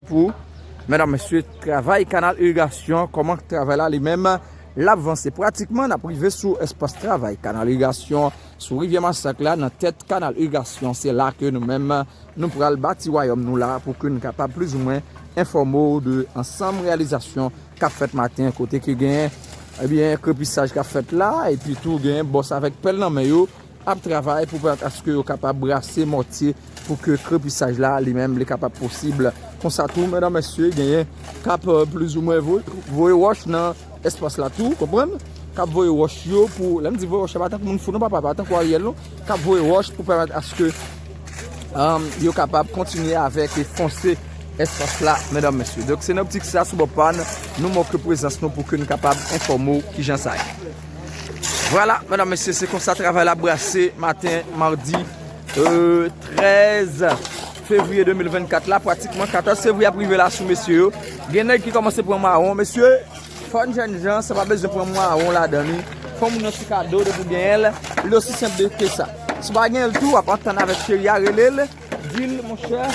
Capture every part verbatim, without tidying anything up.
pou, medam, mesye, travay kanal irigasyon, kòman travay la li menm l ap vanse. Pratikman, n ap rive sou espas travay kanal irigasyon sou Rivyè Masak la, nan tèt kanal irigasyon. Se la ke nou menm, nou pral bati wayòm nou la pou ke n kapab plizoumwen enfòme w de ansanm reyalizasyon k ap fèt maten, kote ke gen, ebyen, krepisaj k ap fèt la, epi tou gen bòs avèk pèl nan men yo ap travay pou pèmèt aske yo kapab brase mòtye pou ke krepisaj la li menm li kapab posib. Konsa tou, medam, mesye, genyen k ap, euh, plizoumwen voye, voye wòch nan espas la tou, konprann? K ap voye wòch yo pou, lè m di voye wòch, se pa tankou moun fou non, papa, pa tankou Ariel non, k ap voye wòch pou pèmèt aske, um, yo kapab kontinye avèk e fonse espas la, medam, mesye. Donk, se nan optik sa, sou bò pa n, nou montre prezans nou pou ke n kapab enfòme w kijan sa ye. Vwala, medam, mesye, se konsa travay la brase maten madi, euh, trèz fevriye de mil vennkat la, pratikman katòz fevriye ap rive la sou mesye yo. Gen nèg ki kòmanse pran mawon, mesye, fò n jèn jan, sa pa bezwen pran mawon ladan li. Fò moun yon ti kado, depi w genyen l, li osi senp de ke sa. Si w pa genyen l tou, w ap antann avèk cheri a, rele l, di l, monchè,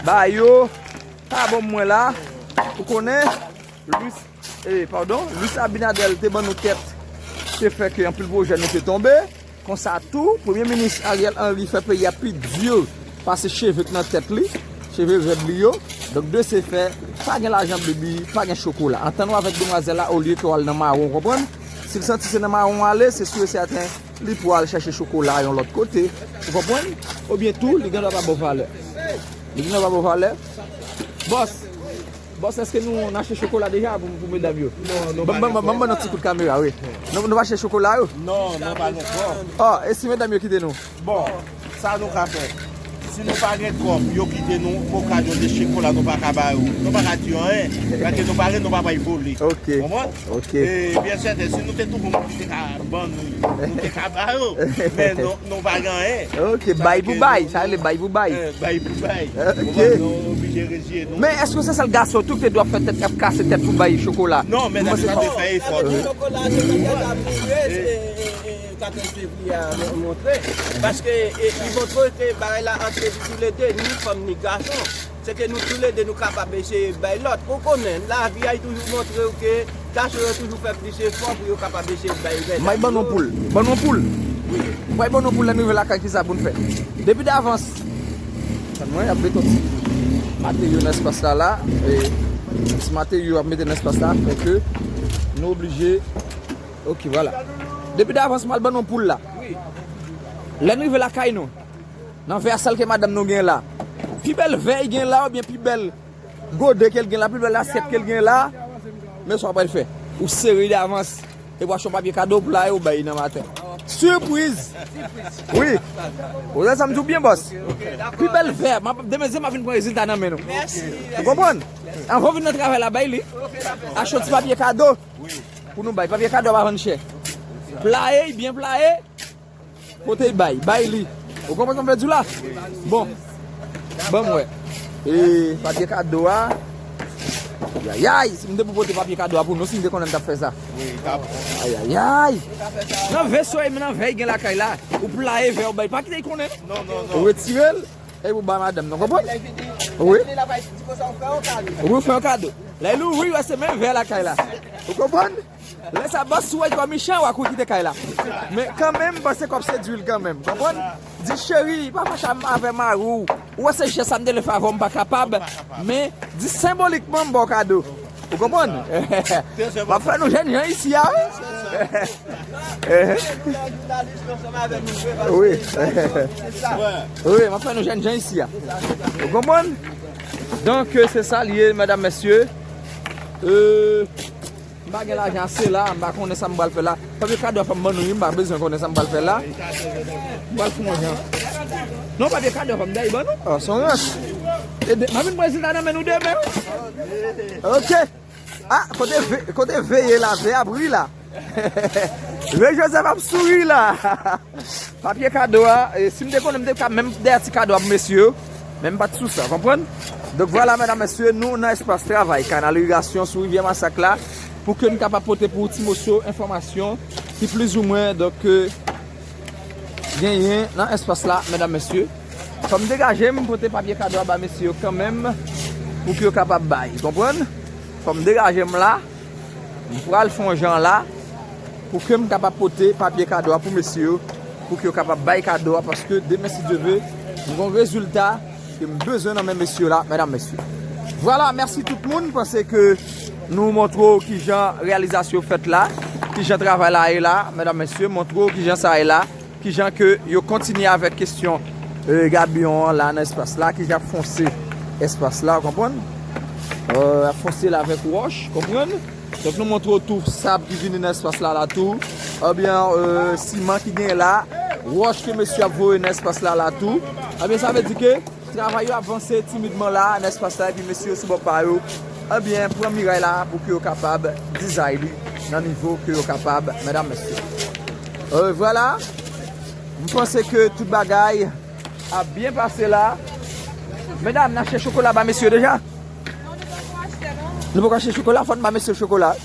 ba yo, pa bon mwen la, ou konnen, Luis, eh, padon, Luis Abinader te ban nou tèt, te fè ke anpil pwojè nou te tonbe. Konsa tou, Premye Minis Ariel Henry fè peyi a pi di pase cheve k nan tèt li, cheve rèd li yo. Donk, de se fè, pa gen lajan bebi, pa gen chokola. Antann w avèk demwazèl la, olye ke w al nan mawon, w konprann? Si l santi se nan mawon w ale, se si e sèten, li pral chèche chokola yon lòt kote, ou konprann? Oubyen tou, li gen dwa pa ba w valè. Li gen dwa pa ba w valè. Bòs, Bòs, èske nou, nou achte chokola deja pou, pou medam yo? Non, nou pa gen twòp. Ban m, ban m, ban m, ban m yon ti kout kamera, wi. Nou, nou pa achte chokola yo? Non, nou pa gen twòp. Oh, e si medam yo kite nou? Bon, sa nou ka fè? Si nou pa gen twòp, yo kite nou, okazyon de chokola, nou pa ka ba yo. Nou pa ka di yo anyen. Paske nou pa gen, nou pa bay vole. Ok. Konprann? Ok. E, byen sèten, si nou te twouve yon moun ki te ka ban nou, nou te ka ba yo. Men nou, nou pa gen anyen. Ok, bay pou bay, sa rele bay pou bay. Eh, bay pou bay. Ok. Konprann? Nou oblije reziye nou. Men èske se sèl gason tou ki te dwe ap fè tèt, ap kase tèt pou bay chokola? Non, men medam yo pa te fè efò tou. Chokola, se medam yo ye, se, e, e, e, katòz fevriye a montre. Paske, e, li montre ke bagay la ant li toulede, ni fanm, ni gason. Se ke nou toulede nou kapab eseye bay lòt. Ou konnen, lavi a toujou montre w ke gason yo toujou fè plis efò pou yo kapab eseye bay medam yo. M ay ban nou poul. Ban nou poul. Wi. M ay ban nou poul, lè n rive lakay, kisa pou n fè? Depi davans, tann mwen, y ap mete yon ti materyo nan espas la, la. E, ti materyo y ap mete nan espas la, fè ke nou oblije. Ok, vwala. Depi davans, m al ban nou poul la. Wi. Lè n rive lakay nou, nan vè a sèl ke madanm nou gen la. Pi bèl vè y gen la, oubyen pi bèl gode ke l gen la, pi bèl asyèt ke l gen la. Men sa w pral fè. Ou sere davans. E w achte yon papye kado pou la e w bay nan maten. Sipriz! Wi. Ou wè sa m di w byen, bòs? Pi bèl vè. M ap, demen, m ap vin pran rezilta nan men nou. Ou konprann? Anvan w vin nan travay la, bay li. Achte yon ti papye kado. Pou nou bay. Papye kado a pa vann chè. Playe, byen playe. Pote bay, bay li. Ou konprann sa m vle di w la? Bon. Ban m wè. E, papye kado a. Ayayay, si m te pou pote papye kado a pou nou, si m te konnen m t ap fè sa. Ayayay. Nan veso e nan vè y gen lakay la. Ou playe vè w bay. Pa kite y konnen. Ou retire l. E pou ba madanm nan, konprann? Wi. Wi, fè yon kado. Lè l ouvri, wè se menm vè lakay la. Ou konprann? Lè sa bòs sou wè kò mechan, w a kouri kite kay la. Men kanmenm, m panse kòb se dwil kanmenm. Konprann? Di cheri, pa fache avè mari w. Ou wè se jès sa m te vle fè avè w, m pa kapab. Men di senbolikman, m ba w kado. Ou konprann? M ap fè nou jèn jan isi a, wi. Wi. Wi, m ap fè nou jèn jan isi a. Ou konprann? Donk, euh, se sa l ye, medam, mesye. Euh, m pa gen lajan ase la, m pa konnen sa m pral fè la. Papye kado a fò m ban nou, wi, m pa bezwen konnen sa m pral fè la. M pral fè yon jan. Non, papye kado a fò m dèyè ban nou. Ah, se yon rans. E de, m ap vin pran rezilta nan men nou demen, wi. Ok. Ah, kote ve-, kote veye la, veye ap ri la. Ve Joseph ap souri la. Papye kado a, e, si m te konnen, m te ka menm dèyè ti kado a pou mesye yo. Men m pa t sou sa, konprann? Donk, vwala, medam, mesye, nou nan espas travay kanal irigasyon sou Rivyè Masak la, pou ke n kapab pote pou ou ti moso enfòmasyon ki plizoumwen, donk, euh, genyen nan espas la, medam, mesye. Fò m degaje m, pote papye kado a ba mesye yo kanmenm. pou ke yo kapab bay, konprann? Fò m degaje m la, m pral fè yon jan la, pou ke m kapab pote papye kado a pou mesye yo, pou ke yo kapab bay kado a, paske demen, si Dye ve, m gen yon rezilta ke m bezwen nan men mesye yo la, medam, mesye. Vwala, mèsi tout moun, m panse ke nou montre w kijan reyalizasyon fèt la, kijan travay la ye la, medam, mesye, montre w kijan sa ye la. Kijan ke yo kontinye avèk kesyon, e, gabyon an la nan espas la, kijan ap fonse espas la, w konprann? E, ap fonse l avèk wòch, konprann? Donk, nou montre w tou sab ki vini nan espas la, la tou. Ebyen, e, siman ki genyen la, wòch ke mesye ap voye nan espas la, la tou. Ebyen, sa vle di ke travay yo ap vanse timidman la nan espas la, epi mesye yo sou bò pa yo, ebyen, pran miray la pou ke yo kapab dizay li nan nivo ke yo kapab, medam, mesye. E, vwala, m panse ke tout bagay ap byen pase la. Medam, n achte chokola ba mesye deja? Nou poko achte chokola, fò n ba mesye chokola.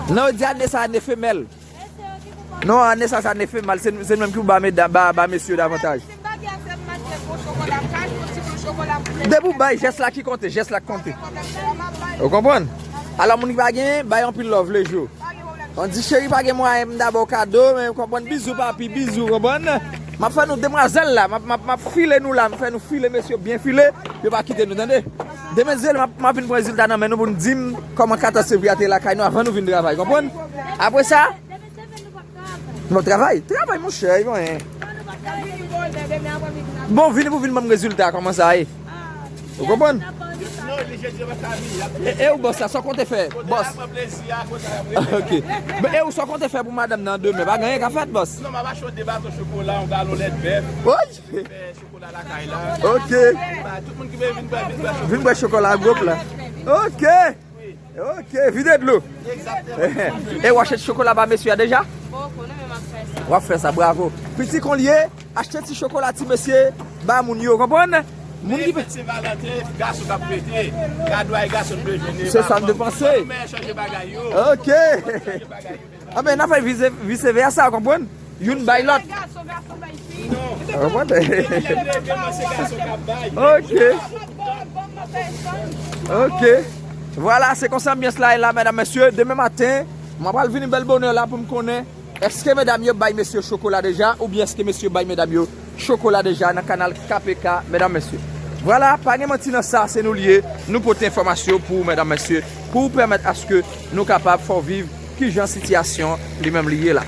Non, yo di ane sa, ane femèl. Non, ane sa, sa ane femèl, se, se nou menm ki pou ba medam, ba, ba mesye yo davantaj. Depi w bay, jès la ki konte, jès la ki konte. Ou konprann? Alò, moun ki pa gen, bay anpil love lejou. On di, cheri, pa gen mwayen m ta ba w kado, men w konprann, bizou, papi, bizou, konprann? M ap fè nou demwazèl la, m ap, m ap, m ap file nou la, m fè nou file, mesye, byen file, yo pa kite nou, tande? Demen, zye, m ap, m ap vin pran rezilta nan men nou pou n di m kòman katastwofi a te ye lakay nou avan nou vin travay, konprann? Apre sa, nou p ap travay. Travay, monchè, e pa anyen. Bon, vini pou vin ban m rezilta, kòman sa ye? Ou konprann? E, e ou bòs la, sa w konte fè, bòs? Ok. Men, e ou sa w konte fè pou madanm nan demen? Pa gen anyen ka fèt, bòs? Non, m ap achte yon de baton chokola, yon galon lèt bèf. Woy! Fè chokola lakay la. Ok. Ba tout moun ki vle vin bwè, vin bwè chokola. Vin bwè chokola gwoup la. Ok. Ok, vide dlo. E w achte chokola ba mesye a deja? Poko, non, men m ap fè sa. W ap fè sa, bravo. Piti konlye, achte ti chokola ti mesye ba moun yo, konprann? Moun ki Fèt Sen Valanten, gason k ap fete. Kado a e gason bezwen. Se sa m te panse. Mè chanje bagay yo. Ok. Chanje bagay yo. Anben, n ap fè vice, vice versa, konprann? Youn bay lòt. Konprann? Ok. Ok. Vwala, se konsa anbyans la ye la, medam, mesye. Demen maten, mwen pral vini bèl bonè la pou m konnen èske medam yo bay mesye chokola deja, oubyen èske mesye bay medam yo chokola deja nan kanal K P K, medam, mesye. Vwala, pa gen manti nan sa, se nou li ye. Nou pote enfòmasyon pou ou, medam, mesye, pou pèmèt aske nou kapab fè w viv kijan sitiyasyon li menm li ye la.